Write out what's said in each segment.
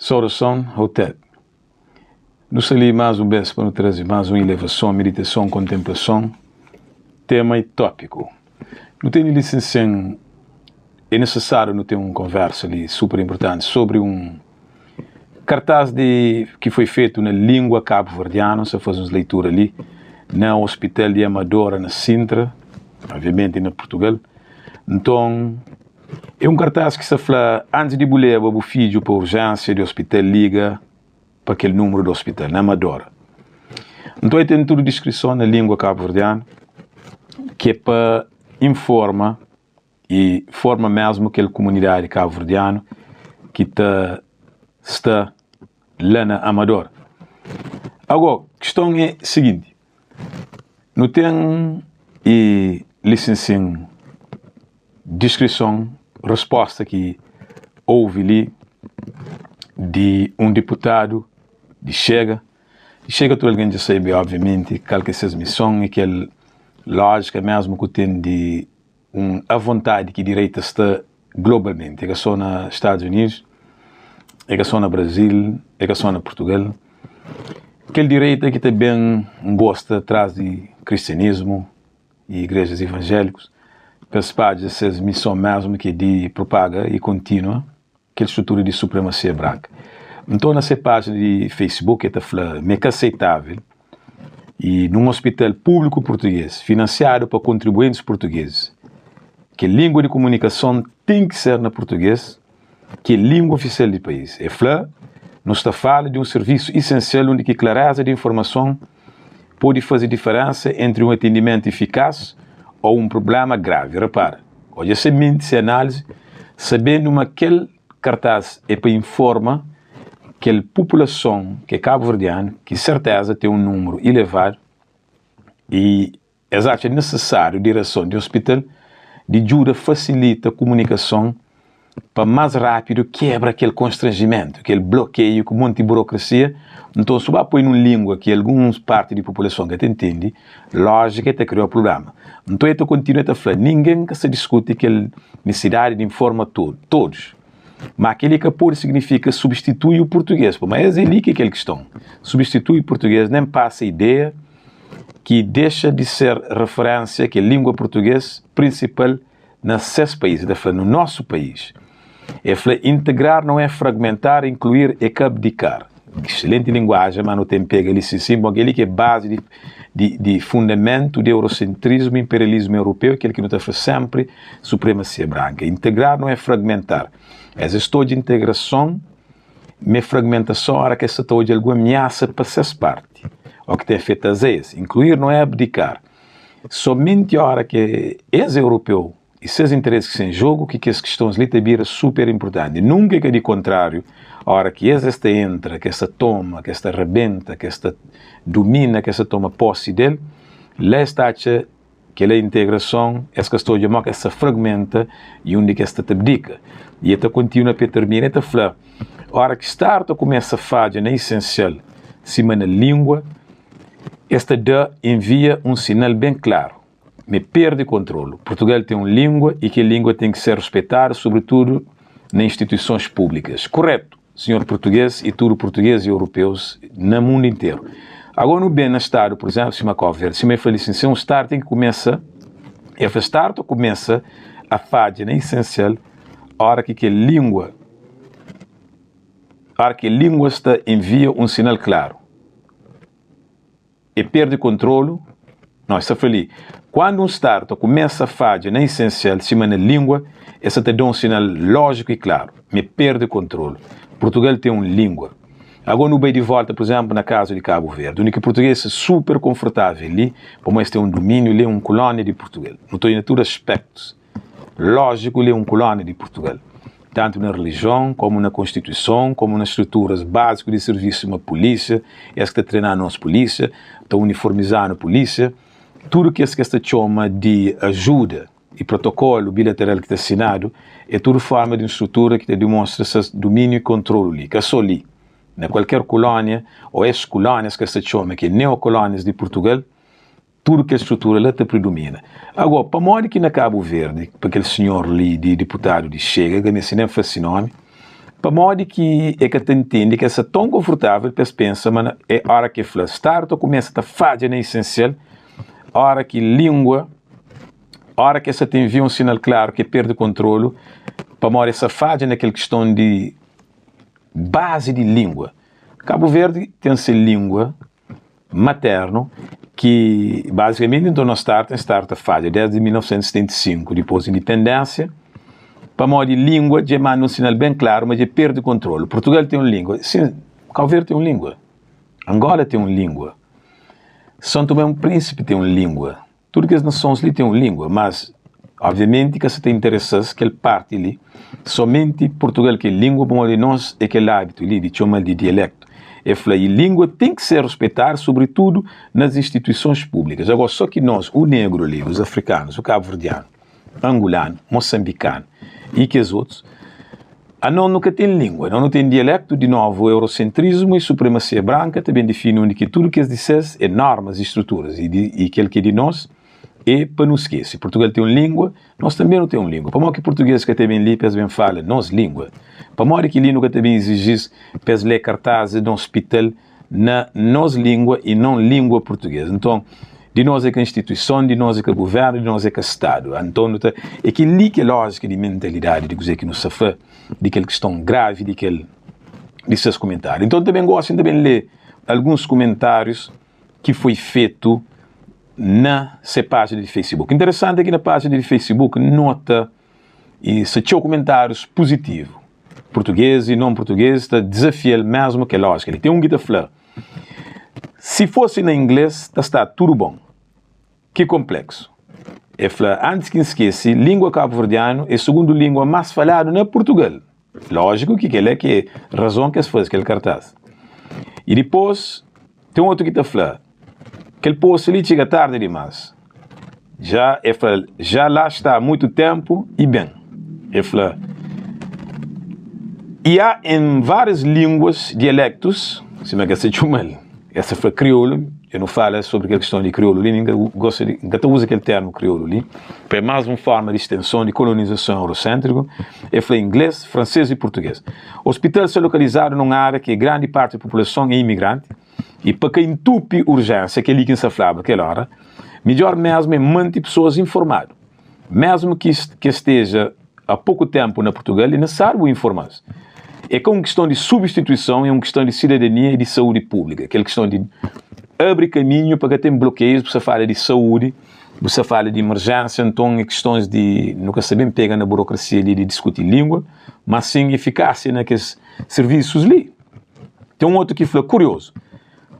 Saudason, Hotep. Nu sta li más un bes pa nu traze más un ilevason, meditason, kontenplason, tema i tópiku. Nu tene li sin sen é nesesáriu nu ten un konversa li super inpurtanti sobri un kartás di ki foi fetu na língua kabuverdianu. N sta faze uns leitura li na Ospital di Amadora na Sintra, obviamenti na Purtugal. Nton. É un kartás ki sta fla, Antis di bu leba bu fidju pa urjénsia di ospital liga pa kel nunbru di ospital na Amadora. Nton el ten tudu diskrison na língua kabuverdianu ki é pa informa i forma mésmu kel kumunidadi kabuverdianu ki ta sta la na Amadora. Agó, kiston é siginti, Nu ten i lisinsin diskrison resposta ki ouvi li di un diputadu di Chega. Di Chega tudu algen dja sabe obviamenti kal ki é ses mison i kel lójika mesmu ku ten di un avontadi ki direita sta globalmenti, é ka so na Stadus Unidus, é ka so na Brazil, é ka so na Purtugal. Kel direita ki ta ben ngosta tras di kristianismu i igrejas ivanjélikus pa spadja ses mison mesmu ki é di propaga i kontinua kel strutura di supremasia branka. Nton na se pájina di Facebook el ta fla ma é ka aseitável i nun ospital públiku purtugês finansiadu pa kontribuintis purtugês kel língua di kumunikason ten ki ser na purtugês ki é língua ofisial di país. El fla, Nu sta fala di un sirvisu isensial undi ki klareza di informason pode faze diferensa entri un atendimentu ifikás ô un prubléma gravi. Repara, odja se menti, se análise, sabendu ma kel kartás é pa informa kel pupulason ki é kabuverdianu, ki serteza ten un númeru ilevadu i Es atxa nesesáriu direson di ospital di djuda fasilita kumunikason pa más rápidu kebra kel konstranjimentu, kel blokeiu ku monti burokrasia. Nton, si bu ba poi nun língua ki alguns parti di populason ka ta intende, lójika el ta kria prubléma. Nton, el ta kontinua ta fla, Ningen ka sta diskuti kel nisidadi di informa todus, má kel-li ka pode signifika substitui o purtugês, pamodi es é li ki é kel kiston, substitui purtugês nen pasa ideia ki dexa di ser referénsia ki é língua purtugês prinsipal na ses país. El ta fla, no nosso país. El fla, integrar não é fragmentar, incluir é ka abdicar. Excelente linguagem, mas nu ten pega li sin sin, bon, kel-li ki é bazi di, di, di fundamentu di eurocentrismu, imperialismu europeu, kel ki nu ta fla sempri, supremacia branka. Integrar não é fragmentar. Es es ta odja integrason Ma é fragmentason ora ki es sa ta odja algun amiasa pa ses parti o ki ta afeta-s a es. Inkluir não é abdikar. Somenti ora ki es europeu i ses interesi ki sta en jogu ki kes kistons li ta bira super inpurtanti. Nunka é ka di kontrariu ora ki es es ta entra, ki es ta toma, ki es ta rabenta, ki es ta dumina, ki es ta toma posi del, la es ta atxa Kel-la é integrason, es ka sta odja mó ki es sta fragmenta i undi ki es sta ta abdika. I el ta kontinua pa el termina, el ta fla, Óra ki Stadu ta kumesa fadja na isensial, sima na língua, es ta da, envia, un sinal ben klaru ma e perde kontrolu. Purtugal ten un língua i kel língua ten ki ser ruspetadu, sobritudu na instituisons públikas. Kuretu! Sinhor purtugês i tudu purtugês i europeus na mundu interu. Agora nu ben na stadu, pur izenplu, sima Cabo Verde, sima el fla li sin, se un stadu ten ki kumesa, el fla stadu ta kumesa a fadja na isensial ora ki kel lingua, ora ki lingua sta envia un sinal klaru. E perde kontrolu, no, e sta fla li, kuandu un stadu ta kumesa fadja na isensial, sima na lingua, e sa ta da un sinal lojiku i klaru ma e perde kontrolu. Purtugal ten un lingua. Ago nu bai di volta, pur izenplu, na kazu di Kabu Verdi, undi ki purtuges sta super konfortavel li, pamodi es ten un duminiu li, un kulonia di Purtugal. Nu ta odja na tudu aspektus. Lójiku, li é un kulónia di Purtugal, tantu na relijion, komu na konstituison, komu na struturas báziku di sirvisu sima pulísia, es ki ta trena-nu nos pulísia, ta uniformiza-nu pulísia, tudu kes ki es ta txoma di ajuda i protokolu bilateral ki ta sinadu, é tudu forma di un strutura ki ta dimonstra ses dumíniu i kontrolu li, ka so li, na kualker kulónia ô es kulónias ki es ta txoma ki é neokulónias di Purtugal. Tudu kel strutura la ta pridumina. Ago, pamodi ki na Kabu Verdi, pa kel sinhor li di diputadu di Chega, ka meste nen fla si nomi, Pamodi ki e ka ta ntende ki es sta ton konfortável pa es pensa ma é ora ki e fla Stadu ta kumesa ta fadja na isensial ora ki língua ora ki es sa ta envia un sinal klaru ki e perde kontrolu pamodi es sa fadja na kel kiston di bazi di língua. Kabu Verdi ten se língua maternu ki bazikamenti nton nos stadu ten stadu ta fadja desdi 1975 dipos di indipendénsia pamodi língua dja manda un sinal ben klaru ma dja perde kontrolu. Purtugal ten un língua, sin, Kabu Verdi ten un língua, Angola ten un língua, São Tomé un Prínsipi ten un língua. Tudu kes nasons li ten un lingua, mas obviamenti ka sa ta interesa-s kel parti li, somenti Purtugal ki é lingua pamodi nos é kel abitu li di txoma-l di dialektu. E fla, i lingua ten ki ser ruspetadu sobritudu nas instituisons públikas. Agó, so ki nos, u negru li, os afrikanus, u kabuverdianu, angulanu, mosanbikanu i kes otus, anos nu ka ten lingua, nos nu ten dialektu. Di novu, eurosentrismu i supremasia branka ta ben difini undi ki tudu kes di ses é normas i struturas, i di i kel ki é di nos é pa nu skese. Purtugal ten un lingua, nos tanbe nu ten un lingua. Pamodi ki purtuges ka ta ben li pa es ben fala nos lingua? Pamodi ki li nu ka ta ben iziji-s pa es lé kartazis na ospital na nos lingua i non lingua purtuges. Nton, di nos é ka instituison, di nos é ka guvernu, di nos é ka Stadu. Anton, nu ta, é kel li ki é lójika di mentalidadi di kuzê ki nu sta fla, di kel kiston gravi di kel di ses kumentáriu. Nton, ta ben gosi, N ta ben lé alguns kumentárius ki foi fetu na se pájina di Facebook. Interesanti é ki na pájina di Facebook N nota I sta txeu kumentárius puzitivu. Purtugês i non purtugês ta dizafia-l mésmu kel lójika li. Ten un ki ta fla, Si fosi na inglês ta sta tudu bon. Ki konpléksu! El fla, Antis ki N skese, língua kabuverdianu é sugundu língua más faladu na Purtugal. Lójiku ki kel-la ki é razon ki es faze kel kartás. I dipôs, ten otu ki ta fla, Kel post li txiga tardi dimás. Já e fla, Já lá está há muito tempo e bem. E fla, E há em várias línguas, dialectos, sima kes ta txoma-l. Es ta fla kriolu, eu nu fala sobri kel kiston di kriolu li, nin ka gosta di, N ka ta uza kel termu kriolu li, pa é más un forma di stenson di kolonizason euroséntriku. E fla inglês, fransês i purtugês. Ospital sta lokalizadu nun ária ki grandi parti di populason é imigranti. I pa ka intupi urjénsia, kel-li ki N sta flaba kel óra, midjór mésmu é mante pesoas informadu. Mésmu ki ki es steja a poku ténpu na Purtugal, é nesáriu bu informa-s. É ka un kiston di substituison, é un kiston di sidadania i di saúdi públika. Kel kiston di abri kaminhu pa ka ten blokeius, bu sta fala di saúdi, bu sta fala di imerjénsia, nton é kistons di nu ka sta ben pega na burokrasia li di diskuti língua, mas sin efikásia na kes sirvisus li. Ten un otu ki fla, Kuriozu,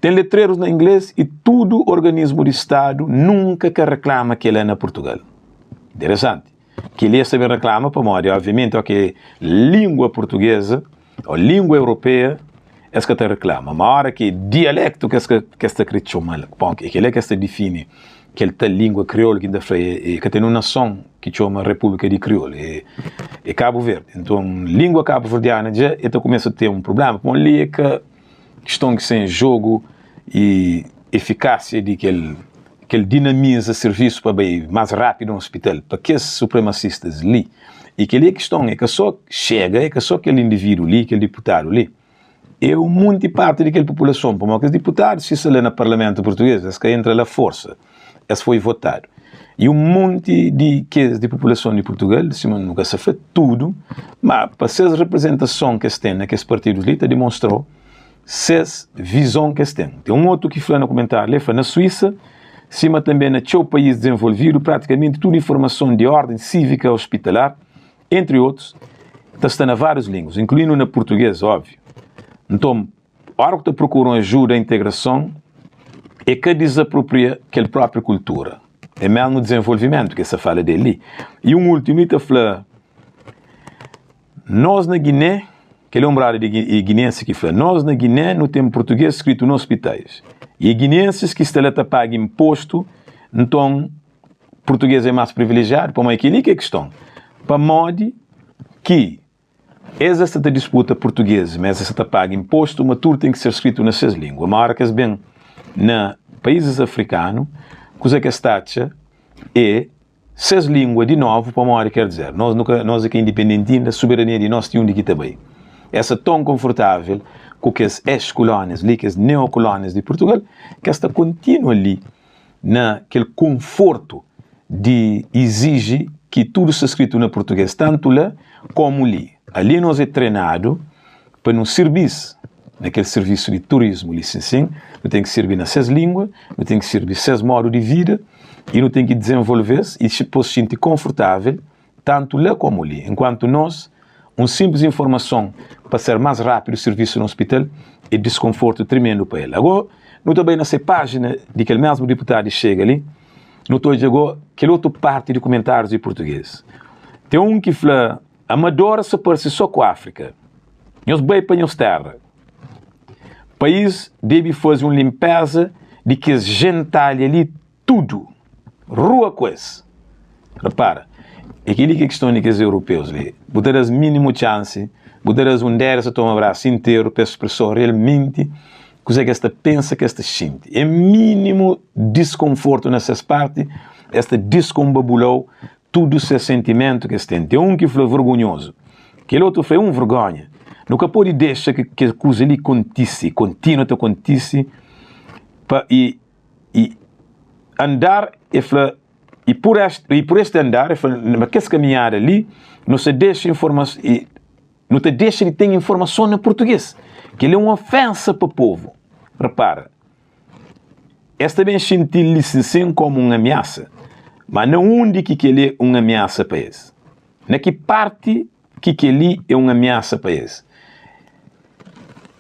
ten letrerus na inglês i tudu organismu di stadu nunka ka reklama kel-la na Purtugal. Interesanti. Kel-li es ta ben reklama pamodi, obviamenti, óki língua purtugeza ô língua europeia es ka ta reklama. Ma óra ki é dialéktu ki es ka ki es ta kre txoma-l, bon, é kel-la ki es ta difini kel tal língua kriolu ki N ta fla é ka ten un nason ki txoma Repúblika di Kriolu, é é Kabu Verdi. Nton, língua kabuverdiana dja e ta kumesa ten un prubléma, pamodi li é ka kiston ki sen jogu i efikásia di kel kel dinamiza sirvisu pa bai más rápidu na ospital pa kes supremasistas li. I kel-li é kiston, é ka sô xega, é ka sô kel indivídu li, kel diputadu li. É un munti parti di kel populason, pamodi kes diputadus ki sta la na parlamentu purtugês, es ka entra la forsa, es foi votadu. I un munti di kes di populason di Purtugal, sima nu ka sta fla tudu, ma pa ses reprezentason ki es ten na kes partidus li ta demonstrau ses vizon ki es ten. Ten un otu ki fla na kumentariu li, el fla, Na Suísa, sima tanbe na txeu país dizenvolvidu, pratikamenti tudu informason di orden sívika ospitalar, Entri otus, ta sta na várius línguas, inkluindu na purtugês, óbviu. Nton, óra ku ta prokura un ajuda a integrason, é ka dizapropria kel própri kultura, é mésmu dizenvolvimentu ki es ta fala del li. I un últimu li ta fla, Nos na Giné, kel é un brada di ginensi ki fla, Nos na Giné nu ten purtugês skritu na ospitais, i é ginensis ki sta la ta paga inpostu, nton, Purtugês é más privilejiadu? Pamodi kel-li ki é kiston. Pamodi ki es es sta ta disputa purtugês, ma es es sta ta paga inpostu, ma tudu ten ki ser skritu na ses língua. Ma óra ki es ben na paízis afrikanu, kuza ki es ta atxa é ses língua di novu, pamodi ker dizer, nos nu ka, nos é ka indipendenti inda, soberania di nos ti undi ki ta bai. Es sta ton konfortável ku kes ex-kulónias li, kes neo-kulónias di Purtugal, ki es ta kontinua li na kel konfortu di iziji ki tudu sta skritu na purtugês, tantu la kómu li. Ali nos é trenadu pa nu sirbi-s na kel sirvisu di turismu li. Sin, sin, nu ten ki sirbi na ses língua, nu ten ki sirbi ses modu di vida i nu ten ki dizenvolve-s i pô-s xinti konfortável tantu la komu li. Enkuantu nos, un sinplis informason pa ser más rápidu sirvisu na ospital é diskonfortu tremendu pa el. Agó, nu ta bai na se pájina di kel mesmu diputadu di Chega li, nu ta odja agó kel otu parti di kumentárius di purtugês. Ten un ki fla, Amadora sa parse só ku Áfrika. Nhos bai pa nhos térra. País debe faze un linpéza di kes jentalha li tudu rua ku es. Repara, é kel-li ki é kiston di kes europeus li. Bu ta da-s minimu txansi, bu ta da-s un déresa toma brasu interu pa es spresó realmenti kuzê ki es ta pensa, ki es ta xinti. É minimu diskonfortu na ses parti, es ta diskonbabula-u tudu ses sentimentu ki es ten. Ten un ki fla vergonhozu, kel otu fla é un vergonha. Nu ka pode dexa ki kes kuza li kontise, kontinua ta kontise pa i I andar, e fla, i pur este, i pur este andar, e fla, ma kes kaminhada li, nu sa dexa informa, i, nu ta dexa di ten informason na purtugês. Kel-li é un ofénsa pa povu. Repara, es ta ben xinti-l li sinsin kómu un amiasa, má na undi ki kel-li é un amiasa pa es? Na ki párti ki kel-li é un amiasa pa es.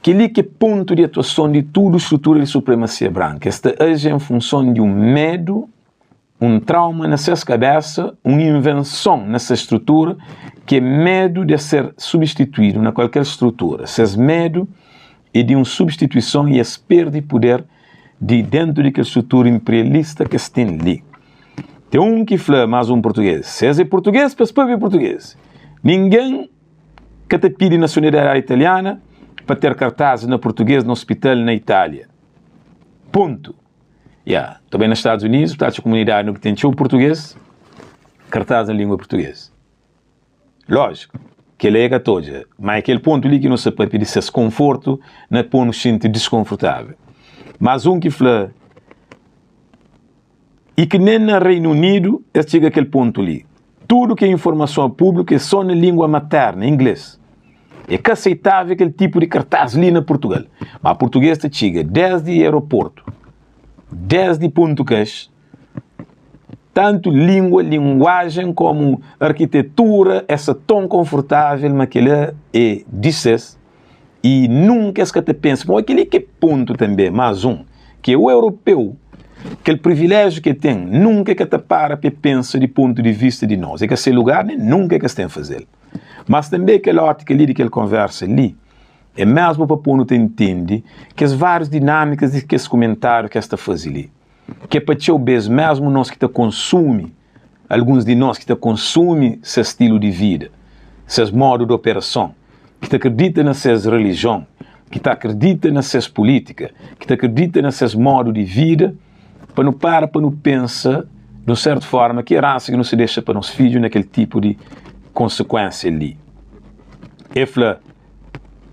Kel-li ki é pontu di atuason di tudu strutura di supremasia branka. Es ta aji en funson di un medu, un trauma na ses kabésa, un invenson na ses strutura, ki é medu di es ser substituídu na kualker strutura. Ses medu é di un substituison i es perde puder di dentu di kel strutura inperialista ki es ten li. Ten un ki fla más un purtugês, si es é purtugês, pa es pâpia purtugês. Ningen ka ta pidi nasionalidadi italiana pa ter kartazis na purtugês na ospital na Itália. Pontu. Ya, ta bai na Stadus Unidus, bu ta atxa kumunidadi nu ki ten txeu purtugês, kartaz na língua purtugês. Lójiku, kel-la é ka ta odja, má é kel pontu li ki nu sta pâpia di ses konfortu na pô-nu xinti diskonfortável. Más un ki fla, I ki nen na Reinu Unidu es txiga kel pontu li. Tudu ki é informason a públiku é sô na língua matérna, inglês. É ka aseitável kel tipu di kartás li na Purtugal. Má purtugês ta txiga désdi aeroportu, désdi pontu kas, Tantu lingua, linguajen komu arkitetura es sta ton konfortavel ma kela e di ses i nunka es ka ta pensa pamodi keli ke pontu tanbe mas un ke o europeu kel privilejiu ke ten nunka e ka ta para pa e pensa di pontu di vista di nos e ka se lugar nen nunka e ka sta fazel mas tanbe kel otika li di kel konversa li e mesmu pa ponu ta intende kes varius dinamikas di kes kumentariu kes ta faze li. Ki é pa txeu bês mésmu nos ki ta konsumi, alguns di nos ki ta konsumi ses stilu di vida, ses modu di operason, ki ta kridita na ses relijion, ki ta akridita na ses pulítika, ki ta kridita na ses modu di vida, pa nu para pa nu pensa di un sértu fórma ki eransa ki nu sta dexa pa nos fidju na kel tipu di konsekuénsia li. El fla,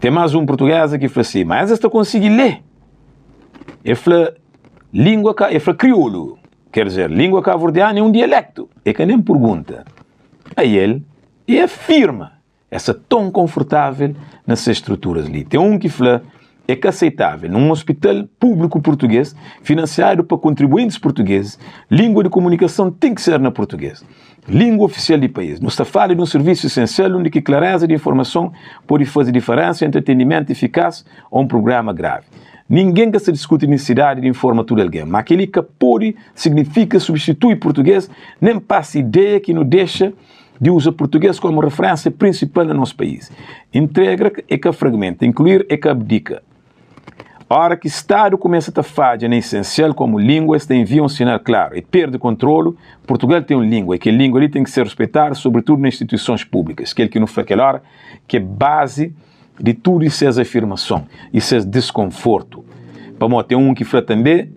Ten más un purtugéza ki fla si, ma es ta konsigi lé. El fla, Lingua ka, e fla kriolu, ker dizer, lingua kabuverdianu é un dialektu. E ka nen purgunta. Ael e afirma es sta ton konfortavel na ses struturas li. Ten un ki fla é ka aseitavel nun ospital publiku purtuges, finansiadu pa kontribuintis purtuges, lingua di komunikason ten ki ser na purtuges, lingua ofisial di país. Nu sta fala di un sirvisu esensial undi ki klareza di informason pode faze diferensa entri atendimentu efikas ô un prugrama gravi. Ningen ka sta diskuti nisisidadi di informa tudu algen, má kel-li ka pode signifika substitui purtugês nen pasa ideia ki nu dexa di uza purtugês kómu referénsia prinsipal na nos país. Integra é ka fragmenta, inkluir é ka abdika. Óra ki Stadu kumesa ta fadja na isensial kómu língua, es ta envia un sinal klaru, é perde kontrolu, Purtugal ten un língua y kel língua li ten ki ser ruspeitadu, sobritudu na instituisons públikas, kel ki nu fla kel óra ki é bazi di tudu ses afirmason i ses diskonfortu. Pamodi ten un ki fla tanbê,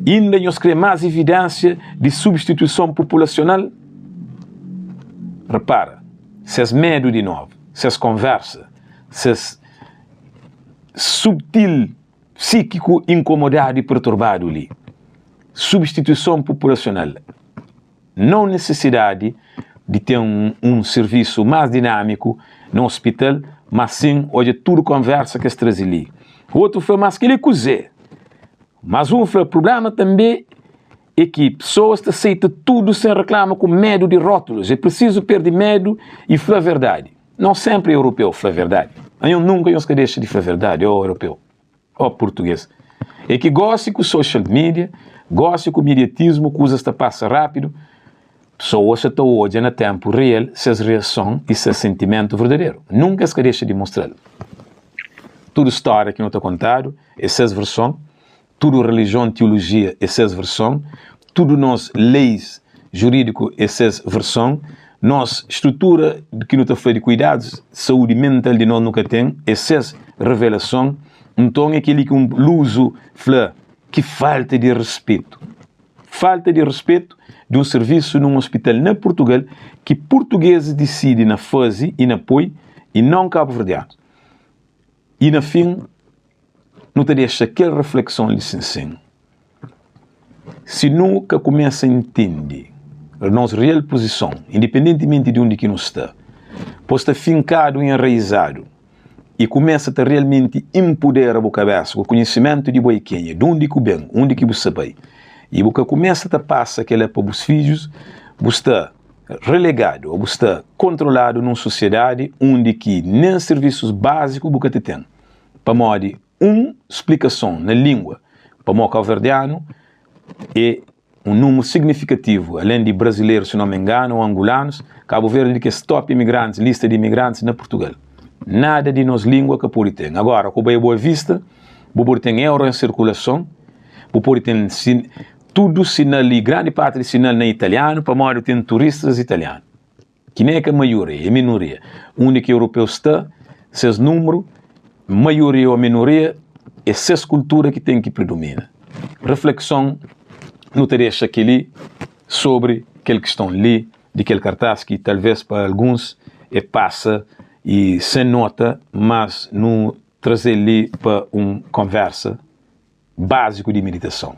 Inda nhos krê más ividénsia di substituison populasional? Repara, ses medu di novu, ses konversa. Ses subtil psíkiku inkomodadu i perturbadu li. Substituison populasional, non nisisidadi di ten un sirvisu más dinámiku na ospital, má sin odja tudu konversa ki es traze li. Otu fla, Mas kel-li é kuzê? Más un fla, Prubléma tanbê é ki pesoas ta seita tudu sen reklama ku medu di rótulus. É prisizu perde medu i fla verdadi. Nos senpri europeu fla verdadi. Anhos nunka nhos ka dexa di fla verdadi, ó europeu, ó purtugês. É ki gósi ku social media, gósi ku midiatismu, kuzas ta pasa rápidu, pesoas sa ta odja na ténpu real ses reason i ses sentimentu verdaderu. Nunka es ka dexa di mostra-l. Tudu stória ki nu ta kontadu é ses verson. Tudu relijion, tiolojia é ses verson, tudu nos leis jurídiku é ses verson, nos strutura ki nu ta fla di kuidadus, saúdi mental di nos nu ka ten, é ses revelason. Nton é kel-li ki un luzu fla, ki falta di respetu! Falta di respetu di un sirvisu nun ospital na Purtugal ki purtugezis disidi na faze i na poi i non kabuverdianus. I na fin, nu ta dexa kel reflekson li sin-sin, Si nu ka kumesa intende nos real puzison, indipendentimenti di undi ki nu sta, pos sta finkadu i enraizadu i kumesa ta realmenti inpudera bu kabesa ku kunhisimentu di bo é kenha, di undi ki bu ben, undi ki bu sta bai, i bu ka kumesa ta pasa kela pa bus fidjus, bu sta relegadu ô bu sta kontroladu nun sosiedadi undi ki nen sirvisus báziku bu ka ta ten. Pamodi un splikason na lingua pamo kauverdianu e un numeru signifikativu, alen di brazilerus, si non me nganu, o angulanus, Kabu Verdi di kes top imigrantis, lista di imigrantis na Purtugal. Nada di nos lingua ka pode ten. Agora, ku bai Boa Vista, bu pode ten euro en sirkulason, bu pode ten tudu sinal i grandi parti di sinal na italianu, pamodi ten turistas italianu. Ki nen é ka maioria, é minoria. Undi ki europeus sta, ses numeru, maioria ô minoria, é ses kultura ki ten ki predomina. Reflekson, Nu ta dexa kel-li sobri kel kiston li di kel kartás ki talvês pa alguns é pasa i sen nota, mas nu traze-l li pa un konversa báziku di miditason.